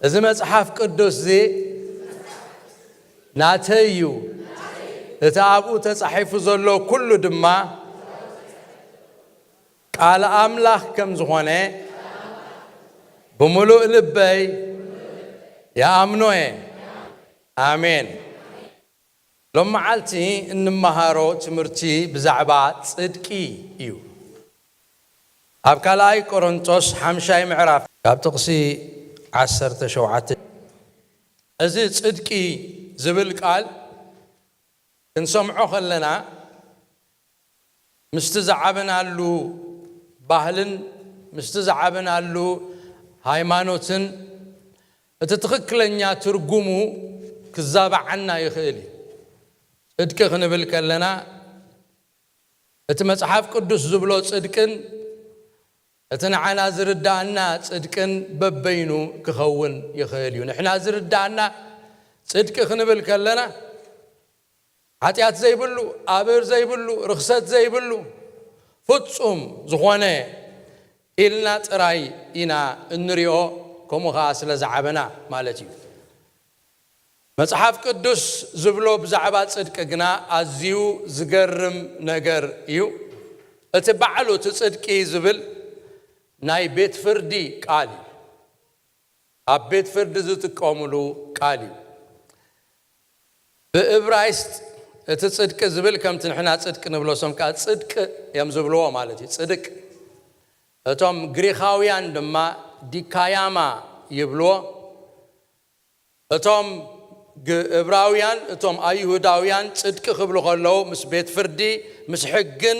እዚ መጽሓፍ ቅዱስ እዚ ናተይ እዩ፣ እቲ ኣብኡ ተጻሒፉ ዘሎ ኩሉ ድማ ቃል ኣምላኽ ከም ዝኾነ ብምሉእ ልበይ ይኣምኖ እየ። ኣሜን። ሎም መዓልቲ እንመሃሮ ትምህርቲ ብዛዕባ ጽድቂ እዩ። ኣብ ካልኣይ ቆሮንቶስ ሓምሻይ ምዕራፍ ካብ ጥቕሲ ዓሰርተ ሸውዓተ፣ እዚ ጽድቂ ዝብል ቃል ክንሰምዖ ከለና ምስቲ ዝዓበናሉ ባህልን ምስቲ ዝዓበናሉ ሃይማኖትን እቲ ትኽክለኛ ትርጉሙ ክዛባዓና ይኽእል እዩ። ጽድቂ ክንብል ከለና እቲ መጽሓፍ ቅዱስ ዝብሎ ጽድቅን እቲ ንዓና ዝርዳኣና ጽድቅን በበይኑ ክኸውን ይኽእል እዩ። ንሕና ዝርዳኣና ጽድቂ ክንብል ከለና ሓጢኣት ዘይብሉ፣ ኣብር ዘይብሉ፣ ርኽሰት ዘይብሉ፣ ፍጹም ዝኾነ ኢልና ጥራይ ኢና እንሪኦ፣ ከምኡ ኸዓ ስለ ዝዓበና ማለት እዩ። መጽሓፍ ቅዱስ ዝብሎ ብዛዕባ ጽድቂ ግና ኣዝዩ ዝገርም ነገር እዩ። እቲ ባዕሉ እቲ ጽድቂ ዝብል ናይ ቤት ፍርዲ ቃል እዩ። ኣብ ቤት ፍርዲ ዝጥቀሙሉ ቃል እዩ። ብእብራይስጥ እቲ ጽድቂ ዝብል ከምቲ ንሕና ጽድቂ ንብሎ፣ እሶም ከኣ ጽድቅ እዮም ዝብልዎ ማለት እዩ። ጽድቅ። እቶም ግሪኻውያን ድማ ዲካያማ ይብልዎ። እቶም ግ-፣ እብራውያን፣ እቶም ኣይሁዳውያን ጽድቂ ክብሉ ከለዉ ምስ ቤት ፍርዲ፣ ምስ ሕግን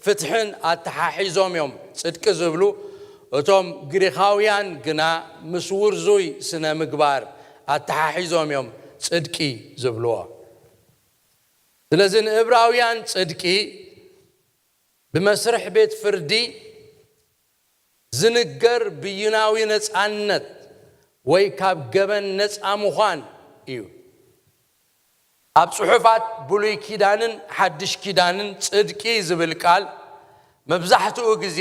ፍትሕን ኣተሓሒዞም እዮም ጽድቂ ዝብሉ። እቶም ግሪኻውያን ግና ምስ ውርዙይ ስነ ምግባር ኣተሓሒዞም እዮም ጽድቂ ዝብልዎ። ስለዚ ንእብራውያን ጽድቂ ብመስርሕ ቤት ፍርዲ ዝንገር ብይናዊ ነጻነት ወይ ካብ ገበን ነጻ ምዃን እዩ። ኣብ ጽሑፋት ብሉይ ኪዳንን ሓድሽ ኪዳንን ጽድቂ ዝብል ቃል መብዛሕትኡ ግዜ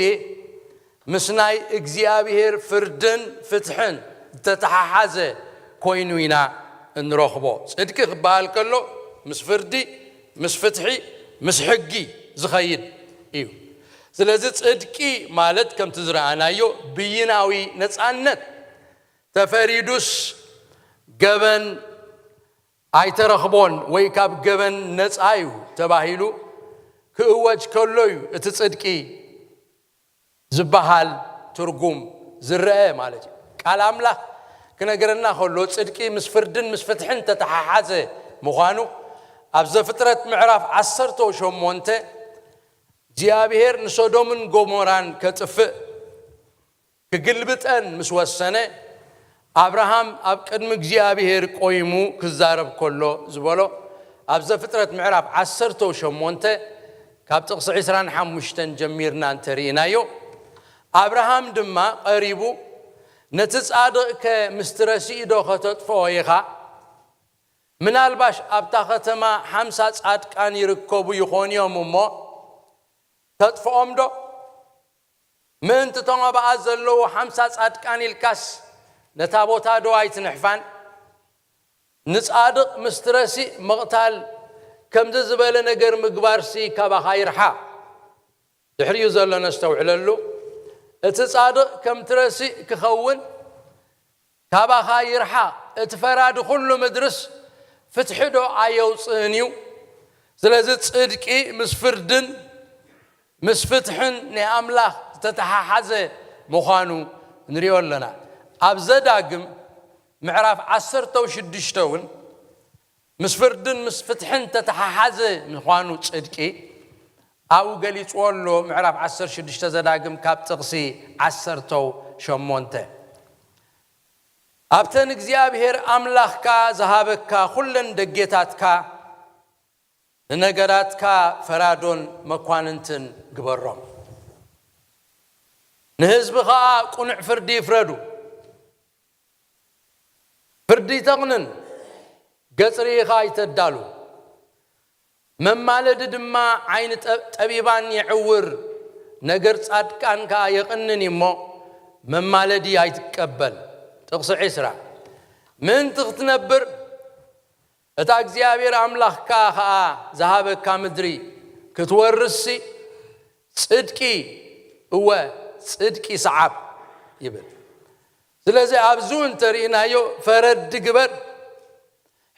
ምስ ናይ እግዚኣብሔር ፍርድን ፍትሕን ዝተተሓሓዘ ኮይኑ ኢና እንረኽቦ። ጽድቂ ክበሃል ከሎ ምስ ፍርዲ፣ ምስ ፍትሒ፣ ምስ ሕጊ ዝኸይድ እዩ። ስለዚ ጽድቂ ማለት ከምቲ ዝረኣናዮ ብይናዊ ነጻነት፣ ተፈሪዱስ ገበን ኣይተረኽቦን ወይ ካብ ገበን ነጻ እዩ ተባሂሉ ክእወጅ ከሎ እዩ እቲ ጽድቂ ዝበሃል ትርጉም ዝረአ ማለት እዩ። ቃል ኣምላኽ ክነገረና ከሎ ጽድቂ ምስ ፍርድን ምስ ፍትሕን ተተሓሓዘ ምዃኑ ኣብ ዘፍጥረት ምዕራፍ ዓሰርተ ሸሞንተ እግዚኣብሔር ንሶዶምን ጎሞራን ከጥፍእ ክግልብጠን ምስ ወሰነ፣ ኣብርሃም ኣብ ቅድሚ እግዚኣብሔር ቆይሙ ክዛረብ ከሎ ዝበሎ ኣብ ዘፍጥረት ምዕራፍ ዓሰርተ ሸሞንተ ካብ ጥቕሲ ዕስራን ሓሙሽተን ጀሚርና እንተርኢናዮ፣ ኣብርሃም ድማ ቀሪቡ፣ "ነቲ ጻድቕከ ምስቲ ረሲእ ዶ ኸተጥፍኦ ኢኻ? ምናልባሽ ኣብታ ኸተማ ሓምሳ ጻድቃን ይርከቡ ይኾኑ እዮም እሞ፣ ተጥፍኦም ዶ? ምእንቲ እቶም ኣብኣ ዘለዉ ሓምሳ ጻድቃን ኢልካስ ነታ ቦታ ዶ ኣይትንሕፋን? ንጻድቕ ምስቲ ረሲእ ምቕታል ከምዚ ዝበለ ነገር ምግባርሲ ካባኻ ይርሓቕ." ድሕሪኡ ዘሎ ነስተውዕለሉ። እቲ ጻድቕ ከምቲ ረሲእ ክኸውን ካባኻ ይርሓቕ። እቲ ፈራዲ ኩሉ ምድርስ ፍትሒ ዶ ኣየውጽእን እዩ? ስለዚ ጽድቂ ምስ ፍርድን ምስ ፍትሕን ናይ ኣምላኽ ዝተተሓሓዘ ምዃኑ ንሪኦ ኣለና። ኣብ ዘዳግም ምዕራፍ ዓሰርተ ሽዱሽተ እውን ምስ ፍርድን ምስ ፍትሕን ተተሓሓዘ ምዃኑ ጽድቂ ኣብኡ ገሊጽዎ ኣሎ። ምዕራፍ ዓሰርተ ሽዱሽተ ዘዳግም ካብ ጥቕሲ ዓሰርተ ሸሞንተ፣ "ኣብተን እግዚኣብሔር ኣምላኽካ ዝሃበካ ኩለን ደጌታትካ ንነገዳትካ ፈራዶን መኳንንትን ግበሮም። ንህዝቢ ኸኣ ቅኑዕ ፍርዲ ይፍረዱ። ፍርዲ ይተቕንን፣ ገጽ ርኢኻ ኣይተዳሉ። መማለዲ ድማ ዓይኒ ጠ-፣ ጠቢባን የዕውር፣ ነገር ጻድቃን ከኣ የቕንን እሞ፣ መማለዲ ኣይትቀበል." ጥቕሲ ዕስራ፣ ምእንቲ ክትነብር፣ እታ እግዚኣብሔር ኣምላኽካ ኸኣ ዝሃበካ ምድሪ ክትወርስሲ፣ ጽድቂ፣ እወ፣ ጽድቂ ሰዓብ ይብል። ስለዚ ኣብዚ እውን እንተርኢናዮ፣ ፈረዲ ግበር፣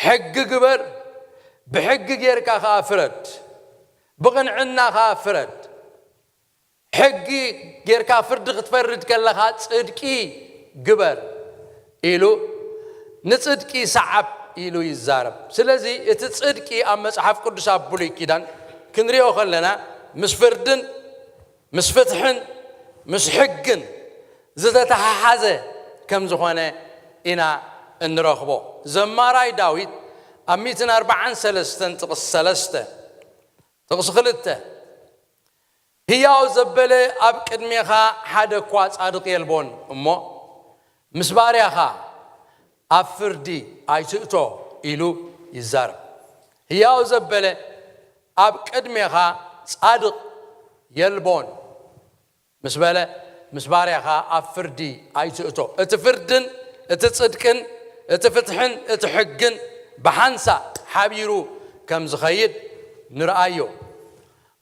ሕጊ ግበር፣ ብሕጊ ጌርካ ኸኣ ፍረድ፣ ብቕንዕና ኸኣ ፍረድ። ሕጊ ጌርካ ፍርዲ ክትፈርድ ከለኻ ጽድቂ ግበር ኢሉ ንጽድቂ ሰዓብ ኢሉ ይዛረብ። ስለዚ እቲ ጽድቂ ኣብ መጽሓፍ ቅዱስ ኣብ ብሉይ ኪዳን ክንሪኦ ከለና ምስ ፍርድን ምስ ፍትሕን ምስ ሕግን ዝተተሓሓዘ ከም ዝኾነ ኢና እንረኽቦ። ዘማራይ ዳዊት ኣብ ሚእትን ኣርባዓን ሰለስተን ጥቕሲ ሰለስተ፣ ጥቕሲ ክልተ፣ ህያው ዘበለ ኣብ ቅድሜኻ ሓደ እኳ ጻድቕ የልቦን እሞ፣ ምስ ባርያኻ ኣብ ፍርዲ ኣይትእቶ ኢሉ ይዛረብ። ህያው ዘበለ ኣብ ቅድሜኻ ጻድቕ የልቦን ምስ በለ፣ ምስ ባርያኻ ኣብ ፍርዲ ኣይትእቶ። እቲ ፍርድን እቲ ጽድቅን እቲ ፍትሕን እቲ ሕግን ብሓንሳእ ሓቢሩ ከም ዝኸይድ ንርኣዮ።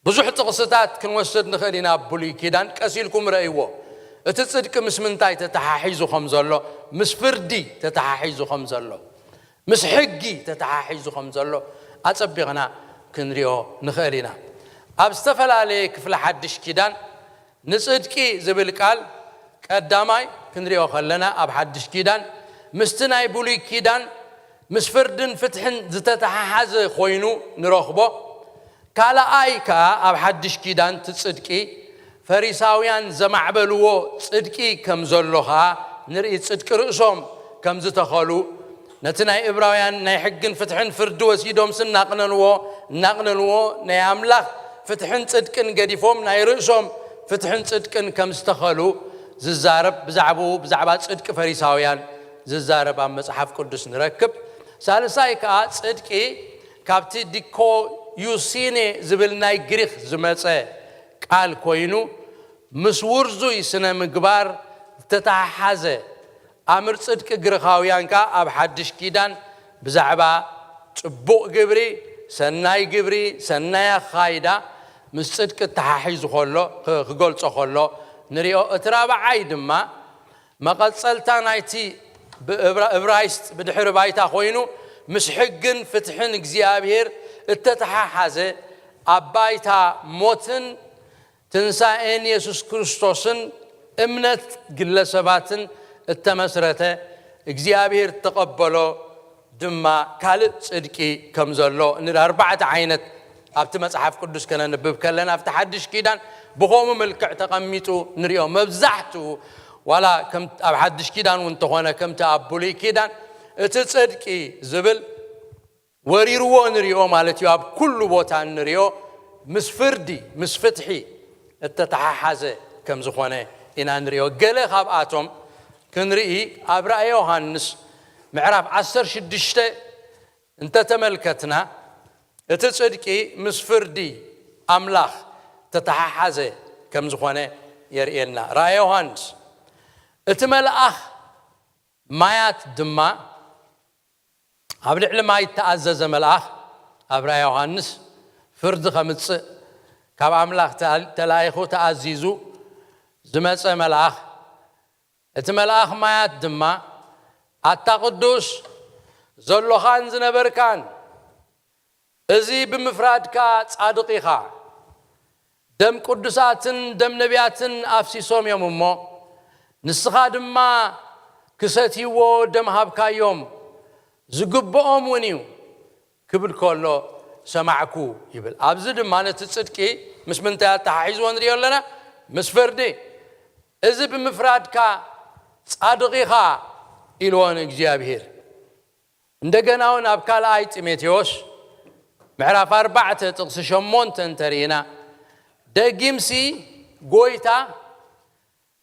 ብዙሕ ጥቕስታት ክንወስድ ንኽእል ኢና ኣብ ብሉይ ኪዳን፣ ቀስ ኢልኩም ረእይዎ። እቲ ጽድቂ ምስ ምንታይ ተተሓሒዙ ከም ዘሎ፣ ምስ ፍርዲ ተተሓሒዙ ከም ዘሎ፣ ምስ ሕጊ ተተሓሒዙ ከም ዘሎ ኣጸቢቕና ክንሪኦ ንኽእል ኢና። ኣብ ዝተፈላለየ ክፍሊ ሓድሽ ኪዳን ንጽድቂ ዝብል ቃል ቀዳማይ ክንሪኦ ከለና ኣብ ሓድሽ ኪዳን ምስቲ ናይ ብሉይ ኪዳን ምስ ፍርድን ፍትሕን ዝተተሓሓዘ ኮይኑ ንረኽቦ። ካልኣይ ከኣ ኣብ ሓድሽ ኪዳን እቲ ጽድቂ ፈሪሳውያን ዘማዕበልዎ ጽድቂ ከም ዘሎ ኸኣ ንርኢ። ጽድቂ ርእሶም ከም ዝተኸሉ፣ ነቲ ናይ እብራውያን ናይ ሕግን ፍትሕን ፍርዲ ወሲዶምስ እናቕነንዎ እናቕነንዎ ናይ ኣምላኽ ፍትሕን ጽድቅን ገዲፎም ናይ ርእሶም ፍትሕን ጽድቅን ከም ዝተኸሉ ዝዛረብ፣ ብዛዕባኡ ብዛዕባ ጽድቂ ፈሪሳውያን ዝዛረብ ኣብ መጽሓፍ ቅዱስ ንረክብ። ሳልሳይ ከኣ ጽድቂ ካብቲ ዲኮዩሲኔ ዝብል ናይ ግሪኽ ዝመጸ ቃል ኮይኑ ምስ ውርዙይ ስነ ምግባር ዝተተሓሓዘ፣ ኣምር ጽድቂ ግሪኻውያን ከኣ ኣብ ሓድሽ ኪዳን ብዛዕባ ጽቡቕ ግብሪ፣ ሰናይ ግብሪ፣ ሰናይ ኣኻይዳ ምስ ጽድቂ ተሓሒዙ ከሎ፣ ክ-፣ ክገልጾ ከሎ ንሪኦ። እቲ ራብዓይ ድማ መቐጸልታ ናይቲ ብእብራ-፣ እብራይስጥ ብድሕሪ ባይታ ኮይኑ ምስ ሕግን ፍትሕን እግዚኣብሔር እተተሓሓዘ፣ ኣብ ባይታ ሞትን ትንሳኤን የሱስ ክርስቶስን እምነት ግለሰባትን እተመስረተ፣ እግዚኣብሔር እተቐበሎ ድማ ካልእ ጽድቂ ከም ዘሎ ንርኢ። ኣርባዕተ ዓይነት ኣብቲ መጽሓፍ ቅዱስ ከነንብብ ከለና፣ ኣብቲ ሓድሽ ኪዳን ብኸምኡ መልክዕ ተቐሚጡ ንሪኦ። መብዛሕትኡ፣ ዋላ ከም ኣብ ሓድሽ ኪዳን እውን እንተኾነ፣ ከምቲ ኣብ ብሉይ ኪዳን እቲ ጽድቂ ዝብል ወሪርዎ ንሪኦ ማለት እዩ። ኣብ ኩሉ ቦታ እንሪኦ ምስ ፍርዲ፣ ምስ ፍትሒ እተተሓሓዘ ከም ዝኾነ ኢና ንሪኦ። ገለ ካብኣቶም ክንርኢ፣ ኣብ ራእየ ዮሃንስ ምዕራፍ ዓሰርተ ሽዱሽተ እንተተመልከትና፣ እቲ ጽድቂ ምስ ፍርዲ ኣምላኽ ተተሓሓዘ ከም ዝኾነ የርእየና። ራእየ ዮሃንስ፣ እቲ መልኣኽ ማያት ድማ፣ ኣብ ልዕሊ ማይ እተኣዘዘ መልኣኽ፣ ኣብ ራእየ ዮሃንስ፣ ፍርዲ ኸምጽእ ካብ ኣምላኽ ተል-፣ ተላኢኹ ተኣዚዙ ዝመጸ መልኣኽ፣ እቲ መልኣኽ ማያት ድማ፣ ኣታ ቅዱስ፣ ዘሎኻን ዝነበርካን፣ እዚ ብምፍራድካ ጻድቕ ኢኻ። ደም ቅዱሳትን ደም ነቢያትን ኣፍሲሶም እዮም እሞ፣ ንስኻ ድማ ክሰትይዎ ደም ሃብካዮም፣ ዝግብኦም እውን እዩ ክብል ከሎ ሰማዕኩ ይብል። ኣብዚ ድማ ነቲ ጽድቂ ምስ ምንታይ ኣተሓሒዝዎ ንሪኦ ኣለና? ምስ ፍርዲ። እዚ ብምፍራድካ ጻድቕ ኢኻ ኢልዎ ንእግዚኣብሔር። እንደገና እውን ኣብ ካልኣይ ጢሞቴዎስ ምዕራፍ ኣርባዕተ ጥቕሲ ሸሞንተ እንተርኢና፣ ደጊምሲ ጎይታ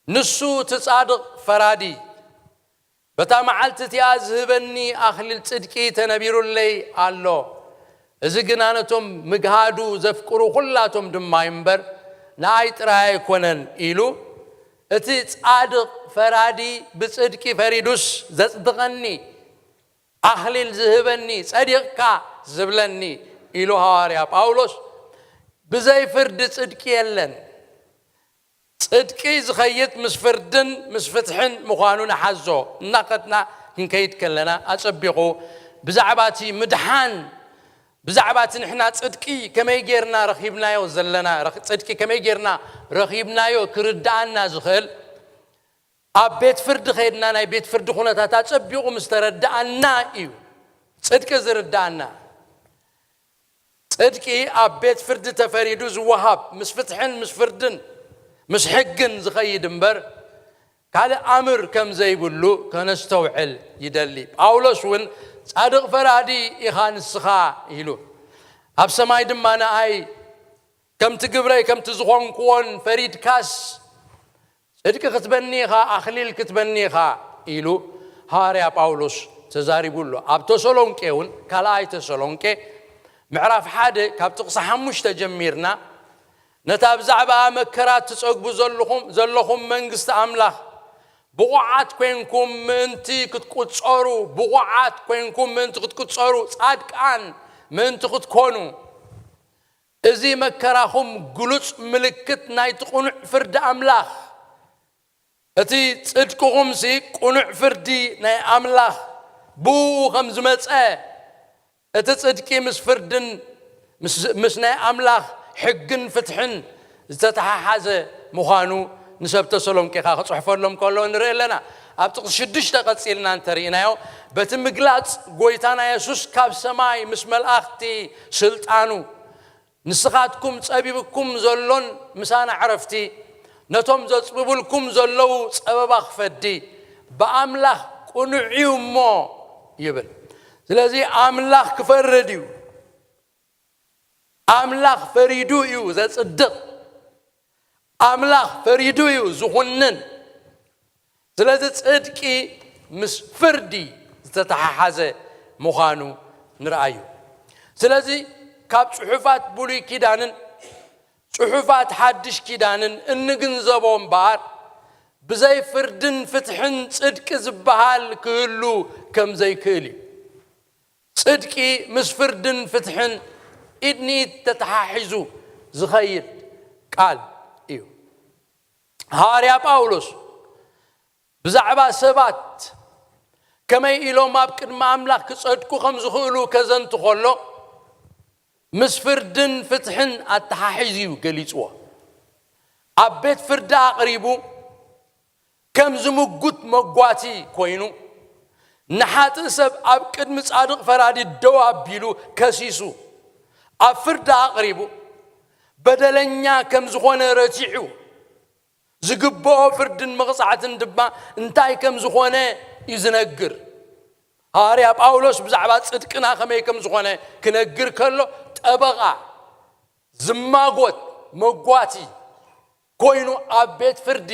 ንሱ እቲ ጻድቕ ፈራዲ፣ በታ መዓልቲ እቲኣ ዝህበኒ ኣኽሊል ጽድቂ ተነቢሩለይ ኣሎ። እዚ ግና ነቶም ምግሃዱ ዘፍቅሩ ኹላቶም ድማ እዩ እምበር፣ ንኣይ ጥራይ ኣይኮነን ኢሉ፣ እቲ ጻድቕ ፈራዲ ብጽድቂ ፈሪዱስ ዘጽድቐኒ፣ ኣኽሊል ዝህበኒ፣ ጸዲቕካ ዝብለኒ ኢሉ ሃዋርያ ጳውሎስ፣ ብዘይ ፍርዲ ጽድቂ የለን። ጽድቂ ዝኸይድ ምስ ፍርድን ምስ ፍትሕን ምዃኑ ንሓዞ። እናኸድና ክንከይድ ከለና ኣጸቢቑ ብዛዕባ እቲ ምድሓን፣ ብዛዕባ እቲ ንሕና ጽድቂ ከመይ ጌርና ረኺብናዮ ዘለና፣ ረኽ-፣ ጽድቂ ከመይ ጌርና ረኺብናዮ ክርድኣና ዝኽእል፣ ኣብ ቤት ፍርዲ ኸይድና ናይ ቤት ፍርዲ ኩነታት ኣጸቢቑ ምስ ተረድኣና እዩ ጽድቂ ዝርድኣና። ጽድቂ ኣብ ቤት ፍርዲ ተፈሪዱ ዝወሃብ፣ ምስ ፍትሕን ምስ ፍርድን ምስ ሕግን ዝኸይድ እምበር፣ ካልእ ኣምር ከም ዘይብሉ ከነስተውዕል ይደሊ። ጳውሎስ እውን፣ "ጻድቕ ፈራዲ ኢኻ ንስኻ" ኢሉ፣ ኣብ ሰማይ ድማ ንኣይ ከምቲ ግብረይ ከምቲ ዝኾንክዎን ፈሪድካስ፣ ጽድቂ ክትበኒ ኢኻ፣ ኣኽሊል ክትበኒ ኢኻ ኢሉ ሃዋርያ ጳውሎስ ተዛሪቡ ኣሎ። ኣብ ተሰሎንቄ እውን፣ ካልኣይ ተሰሎንቄ ምዕራፍ ሓደ ካብ ጥቕሲ ሓሙሽተ ጀሚርና፣ ነታ ብዛዕባ መከራ ትጸግቡ ዘለኹም፣ ዘለኹም መንግስቲ ኣምላኽ ብቑዓት ኮንኩም ምእንቲ ክትቁጸሩ፣ ብቑዓት ኮንኩም ምእንቲ ክትቁጸሩ፣ ጻድቃን ምእንቲ ክትኮኑ፣ እዚ መከራኹም ግሉጽ ምልክት ናይቲ ቅኑዕ ፍርዲ ኣምላኽ፣ እቲ ጽድቅኹምሲ ቅኑዕ ፍርዲ ናይ ኣምላኽ ብኡ ከም ዝመጸ፣ እቲ ጽድቂ ምስ ፍርድን ምስ፣ ምስ ናይ ኣምላኽ ሕግን ፍትሕን ዝተተሓሓዘ ምዃኑ ንሰብ ተሰሎንቄኻ ክጽሕፈሎም ከሎ ንርኢ ኣለና። ኣብ ጥቕሲ ሽዱሽተ ቀጺልና እንተርኢናዮ፣ በቲ ምግላጽ ጎይታና የሱስ ካብ ሰማይ ምስ መላእኽቲ ስልጣኑ፣ ንስኻትኩም ጸቢብኩም ዘሎን ምሳና ዕረፍቲ፣ ነቶም ዘጽብቡልኩም ዘለዉ ጸበባ ክፈዲ፣ ብኣምላኽ ቅኑዕ እዩ እሞ ይብል። ስለዚ ኣምላኽ ክፈርድ እዩ። ኣምላኽ ፈሪዱ እዩ ዘጽድቕ። ኣምላኽ ፈሪዱ እዩ ዝኹንን። ስለዚ ጽድቂ ምስ ፍርዲ ዝተተሓሓዘ ምዃኑ ንርኣዩ። ስለዚ ካብ ጽሑፋት ብሉይ ኪዳንን ጽሑፋት ሓድሽ ኪዳንን እንግንዘቦ እምበኣር፣ ብዘይ ፍርድን ፍትሕን ጽድቂ ዝበሃል ክህሉ ከም ዘይክእል እዩ። ጽድቂ ምስ ፍርድን ፍትሕን ኢድ ንኢድ ተተሓሒዙ ዝኸይድ ቃል እዩ። ሃዋርያ ጳውሎስ ብዛዕባ ሰባት ከመይ ኢሎም ኣብ ቅድሚ ኣምላኽ ክጸድቁ ከም ዝኽእሉ ከዘንቱ ከሎ፣ ምስ ፍርድን ፍትሕን ኣተሓሒዙ እዩ ገሊጽዎ። ኣብ ቤት ፍርዲ ኣቕሪቡ ከም ዝምጉት መጓቲ ኮይኑ፣ ንሓጥእ ሰብ ኣብ ቅድሚ ጻድቕ ፈራዲ ደው ኣቢሉ ከሲሱ፣ ኣብ ፍርዲ ኣቕሪቡ፣ በደለኛ ከም ዝኾነ ረቲዑ፣ ዝግብኦ ፍርድን መቕጻዕትን ድማ እንታይ ከም ዝኾነ እዩ ዝነግር። ሃዋርያ ጳውሎስ ብዛዕባ ጽድቅና ከመይ ከም ዝኾነ ክነግር ከሎ፣ ጠበቓ፣ ዝማጎት፣ መጓቲ ኮይኑ ኣብ ቤት ፍርዲ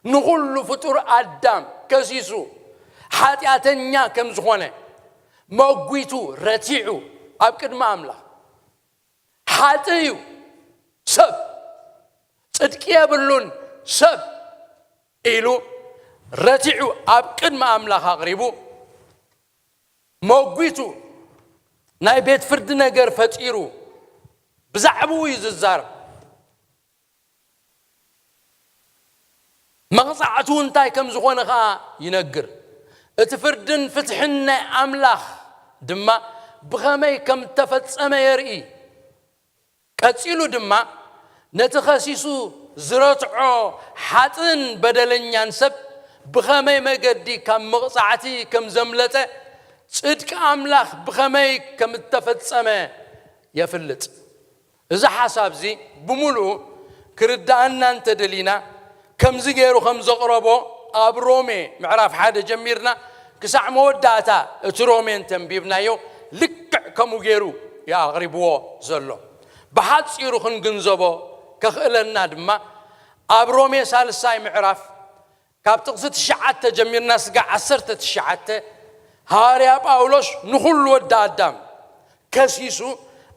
ንኹሉ ፍጡር ኣዳም ከሲሱ፣ ሓጢኣተኛ ከም ዝኾነ መጒቱ፣ ረቲዑ ኣብ ቅድሚ ኣምላኽ፣ ሓጥእ እዩ ሰብ፣ ጽድቂ የብሉን ሰብ ኢሉ ረቲዑ ኣብ ቅድሚ ኣምላኽ ኣቕሪቡ፣ መጒቱ፣ ናይ ቤት ፍርዲ ነገር ፈጢሩ ብዛዕባኡ እዩ ዝዛረብ። መቕጻዕቱ እንታይ ከም ዝኾነ ኸኣ ይነግር። እቲ ፍርድን ፍትሕን ናይ ኣምላኽ ድማ ብኸመይ ከም እተፈጸመ የርኢ። ቀጺሉ ድማ ነቲ ኸሲሱ ዝረትዖ ሓጥእን በደለኛን ሰብ ብኸመይ መገዲ ካብ መቕጻዕቲ ከም ዘምለጠ፣ ጽድቂ ኣምላኽ ብኸመይ ከም እተፈጸመ የፍልጥ። እዚ ሓሳብ እዚ ብምሉኡ ክርድኣና እንተደሊና፣ ከምዚ ገይሩ ከም ዘቕረቦ ኣብ ሮሜ ምዕራፍ ሓደ ጀሚርና ክሳዕ መወዳእታ እቲ ሮሜ እንተንቢብናዮ፣ ልክዕ ከምኡ ገይሩ እዩ ኣቕሪብዎ ዘሎ። ብሓጺሩ ክንግንዘቦ ከኽእለና ድማ፣ ኣብ ሮሜ ሳልሳይ ምዕራፍ ካብ ጥቕሲ ትሽዓተ ጀሚርና ስጋዕ ዓሰርተ ትሽዓተ፣ ሃዋርያ ጳውሎስ ንኹሉ ወዲ ኣዳም ከሲሱ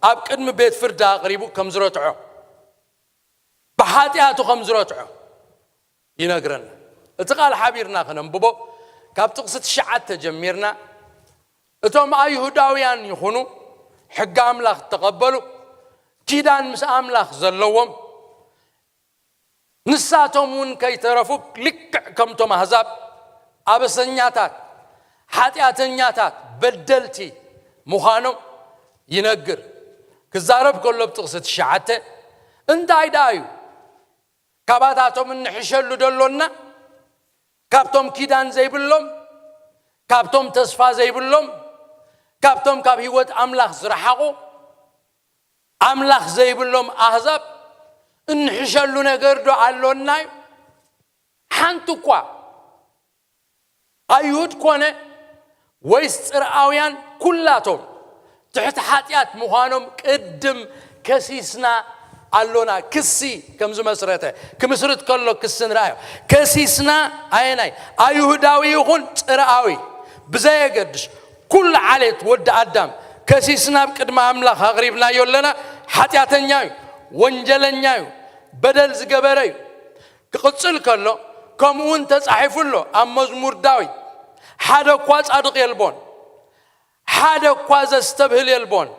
ኣብ ቅድሚ ቤት ፍርዲ ኣቕሪቡ ከም ዝረትዖ፣ ብሓጢኣቱ ከም ዝረትዖ ይነግረና። እቲ ቃል ሓቢርና ከነንብቦ፣ ካብ ጥቕሲ ትሽዓተ ጀሚርና እቶም ኣይሁዳውያን ይኹኑ ሕጊ ኣምላኽ እተቐበሉ፣ ኪዳን ምስ ኣምላኽ ዘለዎም፣ ንሳቶም እውን ከይተረፉ ልክዕ ከምቶም ኣህዛብ ኣበሰኛታት፣ ሓጢኣተኛታት፣ በደልቲ ምዃኖም ይነግር። ክዛረብ ከሎ ብጥቕሲ ትሽዓተ እንታይ ደኣ እዩ? ካባታቶም እንሕሸሉ ደሎና? ካብቶም ኪዳን ዘይብሎም፣ ካብቶም ተስፋ ዘይብሎም፣ ካብቶም ካብ ህይወት ኣምላኽ ዝረሓቑ፣ ኣምላኽ ዘይብሎም ኣህዛብ እንሕሸሉ ነገር ዶ ኣሎና እዩ? ሓንቲ እኳ። ኣይሁድ ኮነ ወይስ ጽርኣውያን፣ ኩላቶም ትሕቲ ሓጢኣት ምዃኖም ቅድም ከሲስና ኣሎና። ክሲ ከም ዝመስረተ፣ ክምስርት ከሎ ክሲ ንርኣዮ። ከሲስና ኣየናይ? ኣይሁዳዊ ይኹን ጽርኣዊ ብዘየገድስ፣ ኩሉ ዓሌት ወዲ ኣዳም ከሲስና ኣብ ቅድሚ ኣምላኽ ኣቕሪብናዮ ኣለና። ሓጢኣተኛ እዩ፣ ወንጀለኛ እዩ፣ በደል ዝገበረ እዩ። ክቕጽል ከሎ፣ ከምኡ እውን ተጻሒፉ ኣሎ ኣብ መዝሙር ዳዊት፣ ሓደ እኳ ጻድቕ የልቦን፣ ሓደ እኳ ዘስተብህል የልቦን፣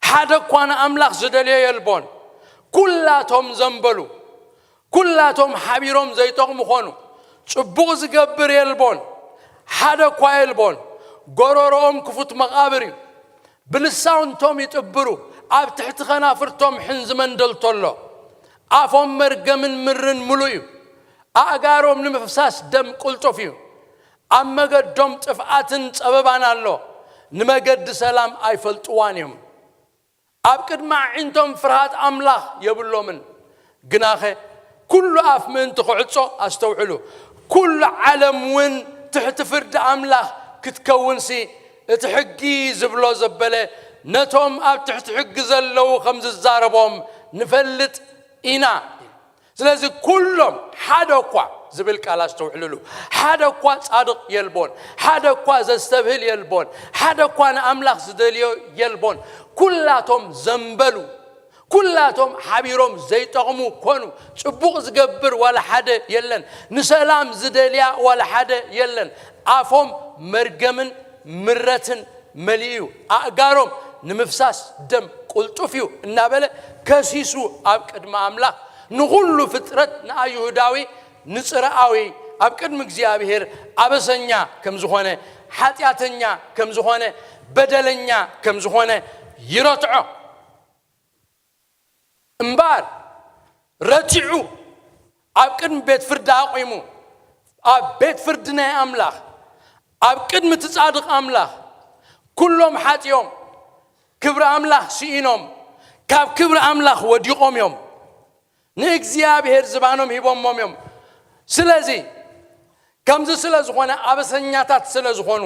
ሓደ እኳ ንኣምላኽ ዝደልዮ የልቦን። ኩላቶም ዘንበሉ፣ ኩላቶም ሓቢሮም ዘይጠቕሙ ኾኑ። ጽቡቕ ዝገብር የልቦን፣ ሓደ እኳ የልቦን። ጎረሮኦም ክፉት መቓብር እዩ። ብልሳውንቶም ይጥብሩ፣ ኣብ ትሕቲ ኸናፍርቶም ሕንዚ መንደልቶ ኣሎ። ኣፎም መርገምን ምርን ምሉእ እዩ። ኣእጋሮም ንምፍሳስ ደም ቅልጡፍ እዩ። ኣብ መገዶም ጥፍኣትን ጸበባን ኣሎ። ንመገዲ ሰላም ኣይፈልጥዋን እዮም። ኣብ ቅድሚ ኣዒንቶም ፍርሃት ኣምላኽ የብሎምን። ግናኸ ኩሉ ኣፍ ምእንቲ ክዕጾ ኣስተውዕሉ። ኩሉ ዓለም እውን ትሕቲ ፍርዲ ኣምላኽ ክትከውንሲ፣ እቲ ሕጊ ዝብሎ ዘበለ ነቶም ኣብ ትሕቲ ሕጊ ዘለዉ ከም ዝዛረቦም ንፈልጥ ኢና። ስለዚ ኩሎም ሓደ እኳ ዝብል ቃል ኣስተውዕልሉ። ሓደ እኳ ጻድቕ የልቦን፣ ሓደ እኳ ዘስተብህል የልቦን፣ ሓደ እኳ ንኣምላኽ ዝደልዮ የልቦን። ኩላቶም ዘንበሉ፣ ኩላቶም ሓቢሮም ዘይጠቕሙ ኮኑ። ጽቡቕ ዝገብር ዋላ ሓደ የለን፣ ንሰላም ዝደልያ ዋላ ሓደ የለን። ኣፎም መርገምን ምረትን መሊኡ እዩ፣ ኣእጋሮም ንምፍሳስ ደም ቅልጡፍ እዩ እናበለ ከሲሱ ኣብ ቅድሚ ኣምላኽ ንኹሉ ፍጥረት፣ ንኣይሁዳዊ፣ ንጽርኣዊ፣ ኣብ ቅድሚ እግዚኣብሔር ኣበሰኛ ከም ዝኾነ፣ ሓጢኣተኛ ከም ዝኾነ፣ በደለኛ ከም ዝኾነ ይረትዖ። እምበኣር ረቲዑ ኣብ ቅድሚ ቤት ፍርዲ ኣቑሙ፣ ኣብ ቤት ፍርዲ ናይ ኣምላኽ፣ ኣብ ቅድሚ እቲ ጻድቕ ኣምላኽ፣ ኩሎም ሓጢኦም፣ ክብሪ ኣምላኽ ስኢኖም፣ ካብ ክብሪ ኣምላኽ ወዲቖም እዮም። ንእግዚኣብሔር ዝባኖም ሂቦሞም እዮም። ስለዚ ከምዚ ስለ ዝኾነ፣ ኣበሰኛታት ስለ ዝኾኑ፣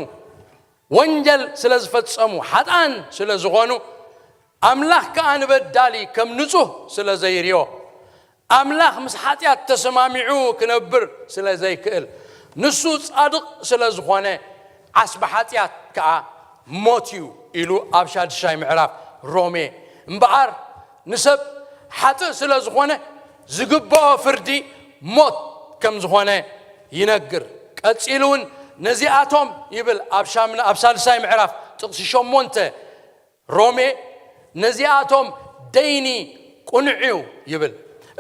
ወንጀል ስለ ዝፈጸሙ፣ ሓጥኣን ስለ ዝኾኑ፣ ኣምላኽ ከኣ ንበዳሊ ከም ንጹህ ስለ ዘይርዮ፣ ኣምላኽ ምስ ሓጢኣት ተሰማሚዑ ክነብር ስለ ዘይክእል፣ ንሱ ጻድቕ ስለ ዝኾነ፣ ዓስቢ ሓጢኣት ከኣ ሞት እዩ ኢሉ ኣብ ሻድሻይ ምዕራፍ ሮሜ። እምበኣር ንሰብ ሓጥእ ስለ ዝኾነ ዝግብኦ ፍርዲ ሞት ከም ዝኾነ ይነግር። ቀጺሉ እውን ነዚኣቶም ይብል ኣብ ሻምና-፣ ኣብ ሳልሳይ ምዕራፍ ጥቕሲ ሸሞንተ ሮሜ፣ ነዚኣቶም ደይኒ ቁኑዕ እዩ ይብል።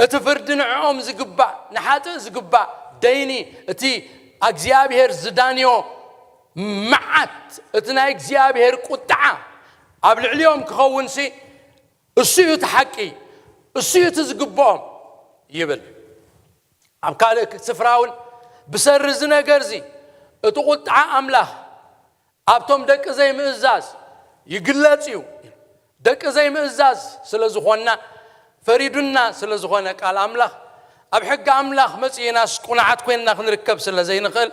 እቲ ፍርዲ ንዕኦም ዝግባእ፣ ንሓጥእ ዝግባእ ደይኒ፣ እቲ እግዚኣብሔር ዝዳንዮ መዓት፣ እቲ ናይ እግዚኣብሔር ቁጥዓ ኣብ ልዕሊኦም ክኸውንሲ፣ እሱ እዩ እቲ ሓቂ፣ እሱ እዩ እቲ ዝግብኦም ይብል። ኣብ ካልእ ስፍራ እውን ብሰሪ እዚ ነገር እዚ እቲ ቁጥዓ ኣምላኽ ኣብቶም ደቂ ዘይምእዛዝ ይግለጽ እዩ። ደቂ ዘይምእዛዝ ስለ ዝኾንና፣ ፈሪዱና ስለ ዝኾነ ቃል ኣምላኽ፣ ኣብ ሕጊ ኣምላኽ መጺእናስ ቁኑዓት ኮይንና ክንርከብ ስለ ዘይንኽእል፣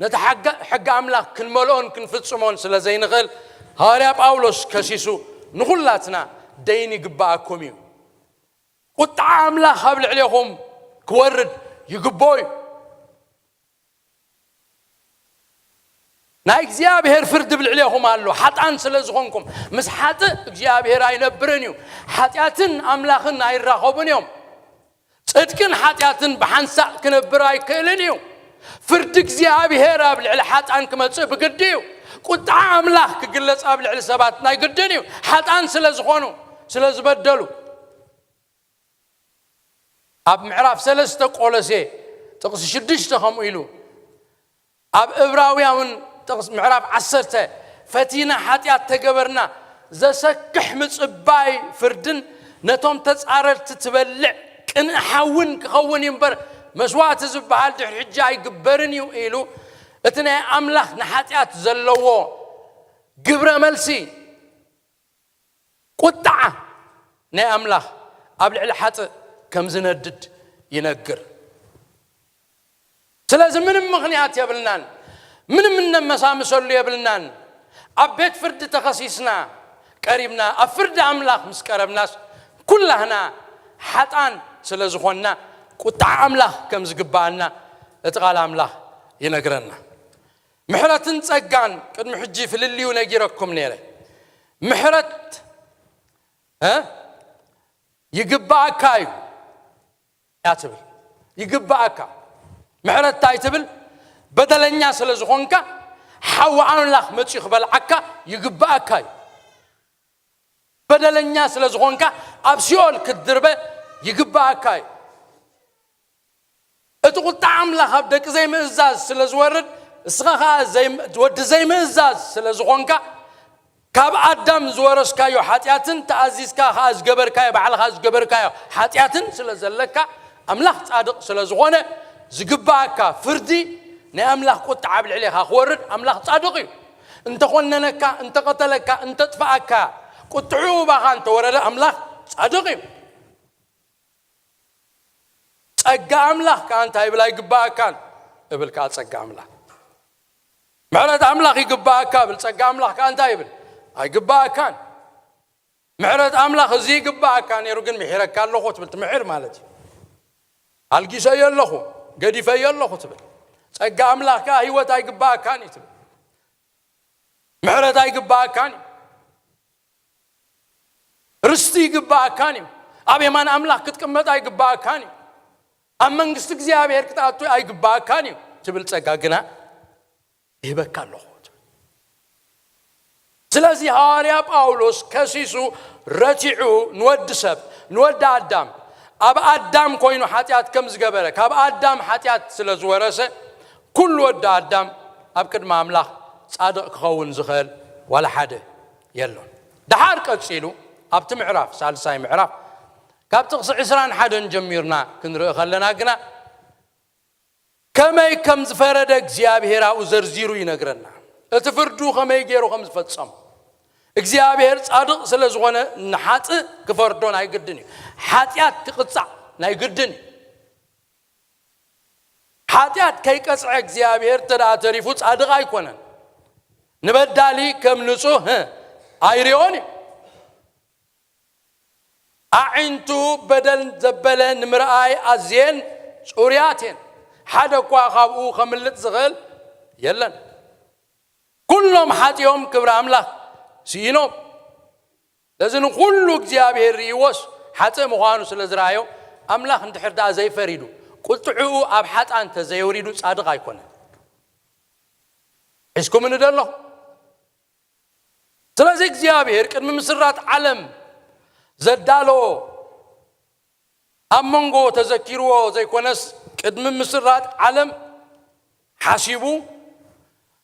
ነቲ ሓጋ-፣ ሕጊ ኣምላኽ ክንመልኦን ክንፍጽሞን ስለ ዘይንኽእል፣ ሃዋርያ ጳውሎስ ከሲሱ ንኹላትና ደይን ይግብኣኩም እዩ። ቁጥዓ ኣምላኽ ኣብ ልዕሌኹም ክወርድ ይግብኦ እዩ። ናይ እግዚኣብሔር ፍርዲ ኣብ ልዕሌኹም ኣሎ፣ ሓጥኣን ስለ ዝኾንኩም። ምስ ሓጥእ እግዚኣብሔር ኣይነብርን እዩ። ሓጢኣትን ኣምላኽን ኣይራኸቡን እዮም። ጽድቅን ሓጢኣትን ብሓንሳእ ክነብር ኣይክእልን እዩ። ፍርዲ እግዚኣብሔር ኣብ ልዕሊ ሓጥኣን ክመጽእ ብግዲ እዩ። ቁጣ ኣምላኽ ክግለጽ ኣብ ልዕሊ ሰባት ናይ ግድን እዩ። ሓጣን ስለ ዝኾኑ፣ ስለ ዝበደሉ። ኣብ ምዕራፍ ሰለስተ ቆሎሴ ጥቕሲ ሽዱሽተ ከምኡ ኢሉ፣ ኣብ እብራውያን ጥቕሲ ምዕራፍ ዓሰርተ፣ ፈቲና ሓጢኣት ተገበርና፣ ዘሰክሕ ምጽባይ ፍርድን ነቶም ተጻረርቲ ትበልዕ ቅንእ ሓውን ክኸውን እዩ እምበር፣ መስዋእቲ ዝበሃል ድሕሪ ሕጂ ኣይግበርን እዩ ኢሉ፣ እቲ ናይ ኣምላኽ ንሓጢኣት ዘለዎ ግብረ መልሲ፣ ቁጥዓ ናይ ኣምላኽ ኣብ ልዕሊ ሓጥእ ከም ዝነድድ ይነግር። ስለዚ ምንም ምኽንያት የብልናን፣ ምንም እነመሳምሰሉ የብልናን። ኣብ ቤት ፍርዲ ተኸሲስና ቀሪብና፣ ኣብ ፍርዲ ኣምላኽ ምስ ቀረብናስ፣ ኩላህና ሓጣን ስለ ዝኾንና፣ ቁጥዓ ኣምላኽ ከም ዝግብኣና እቲ ቃል ኣምላኽ ይነግረና። ምሕረትን ጸጋን ቅድሚ ሕጂ ፍልልዩ ነጊረኩም ነይረ። ምሕረት፣ እ? ይግብኣካ እዩ እያ ትብል። ይግብኣካ። ምሕረት እንታይ ትብል? በደለኛ ስለ ዝኾንካ፣ ሓዊ ኣምላኽ መጺኡ ክበልዓካ ይግብኣካ እዩ። በደለኛ ስለ ዝኾንካ፣ ኣብ ሲኦል ክትድርበ ይግብኣካ እዩ። እቲ ቁጣ ኣምላኽ ኣብ ደቂ ዘይምእዛዝ ስለ ዝወርድ፣ እስኻ ኸኣ ዘይ-፣ ወዲ ዘይምእዛዝ ስለ ዝኾንካ፣ ካብ ኣዳም ዝወረስካዮ ሓጢኣትን ተኣዚዝካ ኸኣ ዝገበርካዮ፣ ባዕልኻ ዝገበርካዮ ሓጢኣትን ስለ ዘለካ፣ ኣምላኽ ጻድቕ ስለ ዝኾነ፣ ዝግብኣካ ፍርዲ፣ ናይ ኣምላኽ ቁጣ ኣብ ልዕሌኻ ክወርድ ኣምላኽ ጻድቕ እዩ። እንተኾነነካ፣ እንተቐተለካ፣ እንተጥፍኣካ፣ ቁጥዕኡ ባኻ እንተወረደ ኣምላኽ ጻድቕ እዩ። ጸጋ ኣምላኽ ከኣ እንታይ ይብል? ኣይግብኣካን እብል ከኣ ጸጋ ኣምላኽ። ምሕረት ኣምላኽ ይግብኣካ እብል፣ ጸጋ ኣምላኽ ከኣ እንታይ ይብል? ኣይግብኣካን። ምሕረት ኣምላኽ እዚ ይግብኣካ ነይሩ፣ ግን ምሒረካ ኣለኹ ትብል፣ ትምሕር ማለት እዩ። ኣልጊሰዮ ኣለኹ፣ ገዲፈዮ ኣለኹ ትብል። ጸጋ ኣምላኽ ከኣ ህይወት ኣይግብኣካን እዩ ትብል። ምሕረት ኣይግብኣካን እዩ። ርስቲ ይግብኣካን እዩ። ኣብ የማን ኣምላኽ ክትቅመጥ ኣይግብኣካን እዩ። ኣብ መንግስቲ እግዚኣብሔር ክትኣቱ ኣይግብኣካን እዩ ትብል ጸጋ ግና ይህበካ ኣለኹ። ስለዚ ሃዋርያ ጳውሎስ ከሲሱ ረቲዑ ንወዲ ሰብ፣ ንወዲ ኣዳም፣ ኣብ ኣዳም ኮይኑ ሓጢኣት ከም ዝገበረ፣ ካብ ኣዳም ሓጢኣት ስለ ዝወረሰ፣ ኩሉ ወዲ ኣዳም ኣብ ቅድሚ ኣምላኽ ጻድቕ ክኸውን ዝኽእል ዋላ ሓደ የሎን። ደሓር ቀጺሉ ኣብቲ ምዕራፍ፣ ሳልሳይ ምዕራፍ፣ ካብ ጥቕሲ ዕስራን ሓደን ጀሚርና ክንርኢ ከለና ግና፣ ከመይ ከም ዝፈረደ እግዚኣብሔር ኣብኡ ዘርዚሩ ይነግረና። እቲ ፍርዱ ከመይ ገይሩ ከም ዝፈጸሞ። እግዚኣብሔር ጻድቕ ስለ ዝኾነ ንሓጥእ ክፈርዶ ናይ ግድን እዩ። ሓጢኣት ክቕጻዕ ናይ ግድን እዩ። ሓጢኣት ከይቀጽዐ እግዚኣብሔር እንተ ደኣ ተሪፉ ጻድቕ ኣይኮነን። ንበዳሊ ከም ንጹህ፣ እ፣ ኣይሪኦን እዩ። ኣዒንቱ በደል ዘበለ ንምርኣይ ኣዝየን ጽሩያት እየን። ሓደ እኳ ካብኡ ከምልጥ ዝኽእል የለን። ኩሎም ሓጢኦም ክብሪ ኣምላኽ ስኢኖም። ስለዚ ንኹሉ እግዚኣብሔር ርእይዎስ ሓጥእ ምዃኑ ስለ ዝረኣዮ፣ ኣምላኽ እንድሕር ደኣ ዘይፈሪዱ፣ ቁጥዕኡ ኣብ ሓጥኣን እንተ ዘየውሪዱ ጻድቕ ኣይኮነን። ሒዝኩምኒ ዶ ኣለኹም? ስለዚ እግዚኣብሔር ቅድሚ ምስራት ዓለም ዘዳለዎ ኣብ መንጎ ተዘኪርዎ ዘይኮነስ፣ ቅድሚ ምስራት ዓለም ሓሲቡ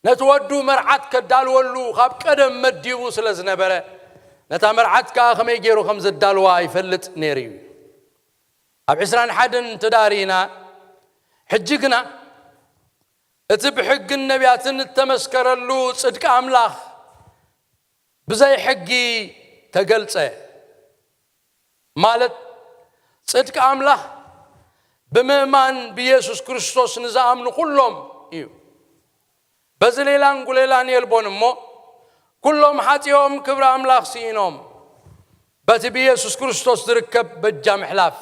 ነቲ ወዱ መርዓት ከዳልወሉ ካብ ቀደም መዲቡ ስለ ዝነበረ፣ ነታ መርዓት ከኣ ከመይ ገይሩ ከም ዘዳልዋ ይፈልጥ ነይሩ እዩ። ኣብ ዕስራን ሓደን እንተ ደኣ ርኢና፣ ሕጂ ግና እቲ ብሕግን ነቢያትን እተመስከረሉ ጽድቂ ኣምላኽ ብዘይ ሕጊ ተገልጸ። ማለት ጽድቂ ኣምላኽ ብምእማን ብኢየሱስ ክርስቶስ ንዝኣምኑ ኩሎም እዩ። በዚ ሌላን ጉሌላን የልቦን እሞ፣ ኩሎም ሓጢኦም ክብሪ ኣምላኽ ስኢኖም፣ በቲ ብኢየሱስ ክርስቶስ ዝርከብ በጃ ምሕላፍ፣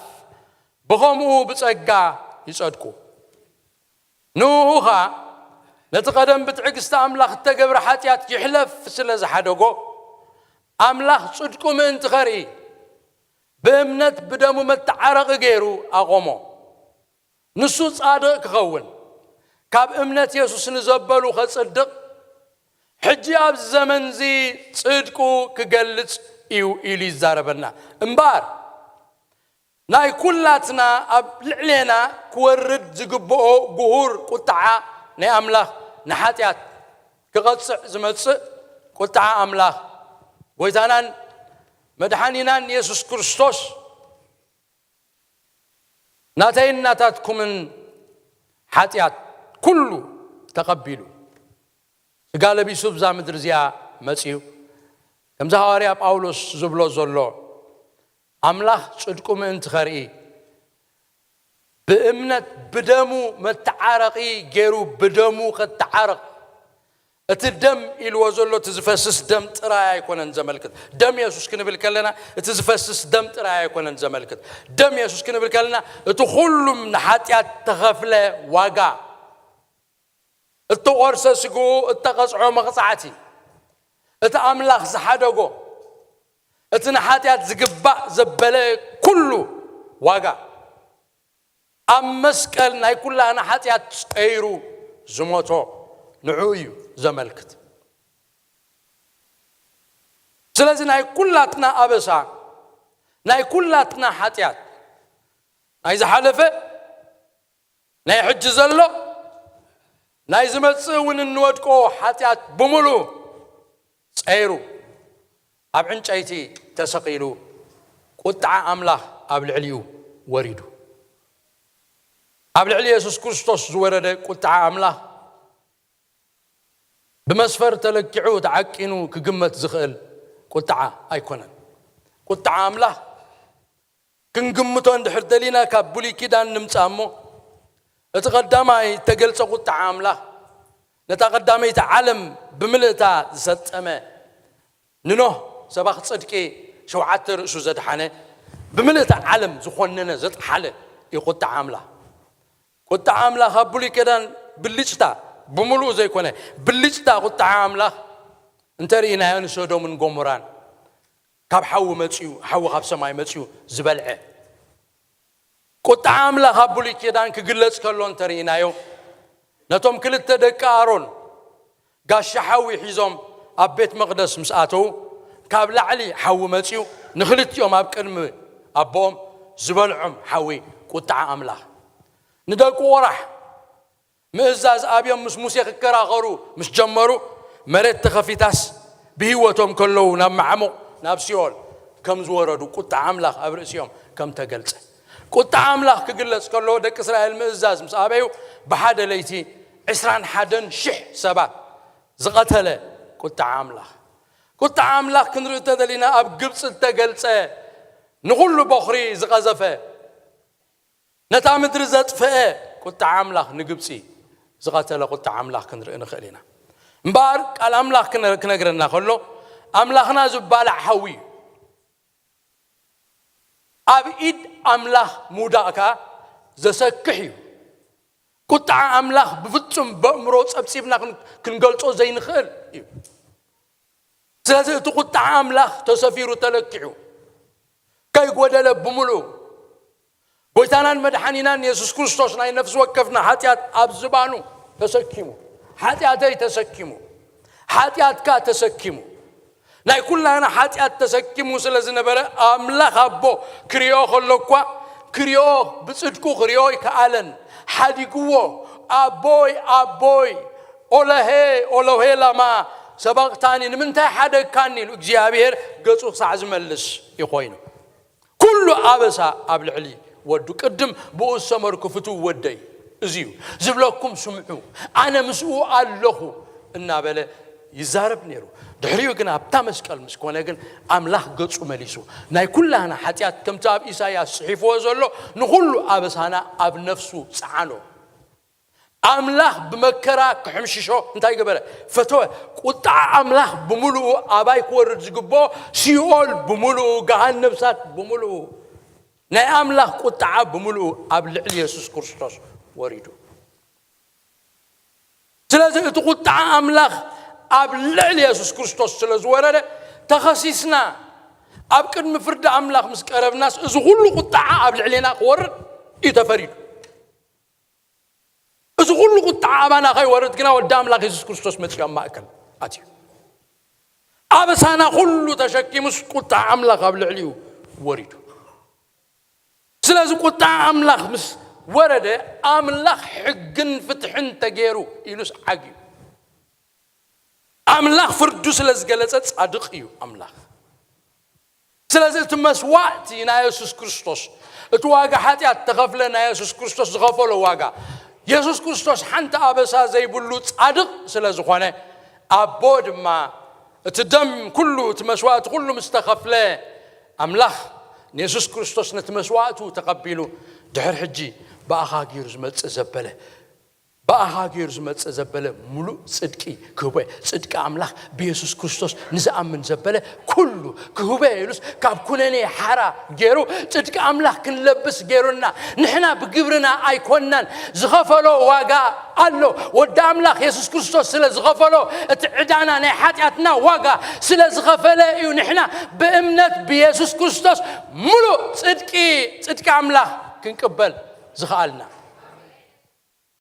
ብኸምኡ ብጸጋ ይጸድቁ። ንኡ ኸኣ ነቲ ቀደም ብትዕግስቲ ኣምላኽ እተገብረ ሓጢኣት ይሕለፍ ስለ ዝሓደጎ፣ ኣምላኽ ጽድቁ ምእንቲ ኸርኢ፣ ብእምነት ብደሙ መተዓረቒ ገይሩ ኣቖሞ። ንሱ ጻድቕ ክኸውን፣ ካብ እምነት የሱስ ንዘበሉ ኸጽድቕ፣ ሕጂ ኣብዚ ዘመንዚ ጽድቁ ክገልጽ እዩ ኢሉ ይዛረበና። እምበኣር ናይ ኩላትና ኣብ ልዕሌና ክወርድ ዝግብኦ ጉሁር ቁጥዓ ናይ ኣምላኽ ንሓጢኣት ክቐጽዕ ዝመጽእ ቁጥዓ ኣምላኽ ጎይታናን መድሓኒናን የሱስ ክርስቶስ ናተይን ናታትኩምን ሓጢኣት ኩሉ ተቐቢሉ ስጋ ለቢሱ ብዛ ምድሪ እዚኣ መጺኡ። ከምዚ ሃዋርያ ጳውሎስ ዝብሎ ዘሎ ኣምላኽ ጽድቁ ምእንቲ ኸርኢ ብእምነት ብደሙ መተዓረቒ ገይሩ ብደሙ ኸተዓረቕ። እቲ ደም ኢልዎ ዘሎ እቲ ዝፈስስ ደም ጥራይ ኣይኮነን ዘመልክት። ደም የሱስ ክንብል ከለና እቲ ዝፈስስ ደም ጥራይ ኣይኮነን ዘመልክት። ደም የሱስ ክንብል ከለና እቲ ኩሉም ንሓጢኣት ተኸፍለ ዋጋ፣ እተቖርሰ ስግኡ፣ እተቐጽዖ መቕጻዕቲ፣ እቲ ኣምላኽ ዝሓደጎ፣ እቲ ንሓጢኣት ዝግባእ ዘበለ ኩሉ ዋጋ፣ ኣብ መስቀል ናይ ኩላና ሓጢኣት ጸይሩ ዝሞቶ ንዕኡ እዩ ዘመልክት። ስለዚ ናይ ኩላትና ኣበሳ፣ ናይ ኩላትና ሓጢኣት፣ ናይ ዝሓለፈ፣ ናይ ሕጂ ዘሎ፣ ናይ ዝመጽእ እውን እንወድቆ ሓጢኣት ብምሉእ ጸይሩ ኣብ ዕንጨይቲ ተሰቒሉ ቁጥዓ ኣምላኽ ኣብ ልዕሊኡ ወሪዱ። ኣብ ልዕሊ የሱስ ክርስቶስ ዝወረደ ቁጥዓ ኣምላኽ ብመስፈር ተለኪዑ ተዓቂኑ ክግመት ዝኽእል ቁጥዓ ኣይኮነን። ቁጥዓ ኣምላኽ ክንግምቶ እንድሕር ደሊና ካብ ብሉይ ኪዳን ንምጻእ እሞ፣ እቲ ቀዳማይ እተገልጸ ቁጥዓ ኣምላኽ ነታ ቀዳመይቲ ዓለም ብምልእታ ዝሰጠመ፣ ንኖህ ሰባኽ ጽድቂ ሸውዓተ ርእሱ ዘድሓነ፣ ብምልእታ ዓለም ዝኾነነ ዘጥሓለ እዩ ቁጥዓ ኣምላኽ። ቁጥዓ ኣምላኽ ኣብ ብሉይ ኪዳን ብልጭታ ብምሉኡ ዘይኮነ፣ ብልጭታ ቁጥዓ ኣምላኽ እንተርኢናዮ ንሶዶምን ጎሞራን ካብ ሓዊ መጺኡ፣ ሓዊ ካብ ሰማይ መጺኡ ዝበልዐ። ቁጥዓ ኣምላኽ ኣብ ብሉይ ኪዳን ክግለጽ ከሎ እንተርኢናዮ፣ ነቶም ክልተ ደቂ ኣሮን ጋሻ ሓዊ ሒዞም ኣብ ቤት መቕደስ ምስ ኣተዉ፣ ካብ ላዕሊ ሓዊ መጺኡ ንኽልቲኦም ኣብ ቅድሚ ኣቦኦም ዝበልዖም ሓዊ ቁጥዓ ኣምላኽ። ንደቂ ቆራሕ ምእዛዝ ኣብዮም ምስ ሙሴ ክከራኸሩ ምስ ጀመሩ፣ መሬት ተኸፊታስ ብህይወቶም ከለዉ ናብ ማዕሙቕ ናብ ሲኦል ከም ዝወረዱ ቁጥዓ ኣምላኽ ኣብ ርእሲኦም ከም ተገልጸ። ቁጥዓ ኣምላኽ ክግለጽ ከሎ ደቂ እስራኤል ምእዛዝ ምስ ኣበዩ ብሓደ ለይቲ ዕስራን ሓደን ሽሕ ሰባት ዝቐተለ ቁጥዓ ኣምላኽ። ቁጥዓ ኣምላኽ ክንርኢ እንተደሊና ኣብ ግብጺ እተገልጸ ንኹሉ በኹሪ ዝቐዘፈ ነታ ምድሪ ዘጥፈአ ቁጥዓ ኣምላኽ ንግብጺ ዝቐተለ ቁጥዓ ኣምላኽ ክንርኢ ንኽእል ኢና። እምበኣር ቃል ኣምላኽ ክነ- ክነግረና ከሎ ኣምላኽና ዝባላዕ ሓዊ እዩ። ኣብ ኢድ ኣምላኽ ምውዳቕ ከኣ ዘሰክሕ እዩ። ቁጥዓ ኣምላኽ ብፍጹም በእምሮ ጸብጺብና ክን- ክንገልጾ ዘይንኽእል እዩ። ስለዚ እቲ ቁጥዓ ኣምላኽ ተሰፊሩ ተለኪዑ ከይጎደለ ብምሉኡ ጎይታናን መድሓኒናን የሱስ ክርስቶስ ናይ ነፍሲ ወከፍና ሓጢኣት ኣብ ዝባኑ ተሰኪሙ፣ ሓጢኣተይ ተሰኪሙ፣ ሓጢኣትካ ተሰኪሙ፣ ናይ ኩላና ሓጢኣት ተሰኪሙ ስለ ዝነበረ ኣምላኽ ኣቦ ክሪኦ ከሎ እኳ ክሪኦ ብጽድቁ ክሪኦ ኣይከኣለን። ሓዲግዎ ኣቦይ ኣቦይ ኦለሄ ኦሎሄ ላማ ሰበቕታኒ ንምንታይ ሓደግካኒ ኢሉ እግዚኣብሔር ገጹ ክሳዕ ዝመልስ እዩ ኮይኑ። ኩሉ ኣበሳ ኣብ ልዕሊ ወዱ ቅድም ብኡ ዝሰመርኩ ፍትው ወደይ እዚ እዩ ዝብለኩም ስምዑ ኣነ ምስኡ ኣለኹ እናበለ ይዛረብ ነይሩ። ድሕሪኡ ግን ኣብታ መስቀል ምስ ኮነ ግን ኣምላኽ ገጹ መሊሱ ናይ ኩላና ሓጢኣት ከምቲ ኣብ ኢሳያስ ጽሒፍዎ ዘሎ ንኹሉ ኣበሳና ኣብ ነፍሱ ጸዓኖ። ኣምላኽ ብመከራ ክሕምሽሾ እንታይ ገበረ? ፈተወ። ቁጥዓ ኣምላኽ ብምሉኡ ኣባይ ክወርድ ዝግብኦ ሲኦል ብምሉኡ ገሃነም እሳት ብምሉኡ ናይ ኣምላኽ ቁጥዓ ብምሉኡ ኣብ ልዕሊ የሱስ ክርስቶስ ወሪዱ። ስለዚ እቲ ቁጥዓ ኣምላኽ ኣብ ልዕሊ የሱስ ክርስቶስ ስለ ዝወረደ ተኸሲስና ኣብ ቅድሚ ፍርዲ ኣምላኽ ምስ ቀረብናስ እዚ ኩሉ ቁጥዓ ኣብ ልዕሌና ክወርድ እዩ ተፈሪዱ። እዚ ኩሉ ቁጥዓ ኣባና ከይወርድ ግና ወዲ ኣምላኽ የሱስ ክርስቶስ መጺኡ ኣብ ማእከል ኣትዩ። ኣበሳና ኩሉ ተሸኪሙስ ቁጣ ኣምላኽ ኣብ ልዕሊኡ ወሪዱ። ስለዚ ቁጣ ኣምላኽ ምስ ወረደ ኣምላኽ ሕግን ፍትሕን ተገይሩ ኢሉስ ዓግዩ። ኣምላኽ ፍርዱ ስለ ዝገለጸ ጻድቕ እዩ ኣምላኽ። ስለዚ እቲ መስዋእቲ ናይ የሱስ ክርስቶስ፣ እቲ ዋጋ ሓጢኣት ተኸፍለ ናይ የሱስ ክርስቶስ ዝኸፈሎ ዋጋ፣ የሱስ ክርስቶስ ሓንቲ ኣበሳ ዘይብሉ ጻድቕ ስለ ዝኾነ፣ ኣቦ ድማ እቲ ደም ኩሉ፣ እቲ መስዋእቲ ኩሉ ምስ ተኸፍለ፣ ኣምላኽ ንየሱስ ክርስቶስ ነቲ መስዋእቱ ተቐቢሉ፣ ድሕር ሕጂ ብኣኻ ገይሩ ዝመጽእ ዘበለ፣ ብኣኻ ገይሩ ዝመጽእ ዘበለ ሙሉእ ጽድቂ ክህቦ እየ። ጽድቂ ኣምላኽ ብየሱስ ክርስቶስ ንዝኣምን ዘበለ ኩሉ ክህቦ እየ ኢሉስ፣ ካብ ኩነኔ ሓራ ገይሩ ጽድቂ ኣምላኽ ክንለብስ ገይሩና። ንሕና ብግብርና ኣይኮንናን፣ ዝኸፈሎ ዋጋ ኣሎ። ወዲ ኣምላኽ የሱስ ክርስቶስ ስለ ዝኸፈሎ፣ እቲ ዕዳና ናይ ሓጢኣትና ዋጋ ስለ ዝኸፈለ እዩ ንሕና ብእምነት ብየሱስ ክርስቶስ ሙሉእ ጽድቂ፣ ጽድቂ ኣምላኽ ክንቅበል ዝኸኣልና።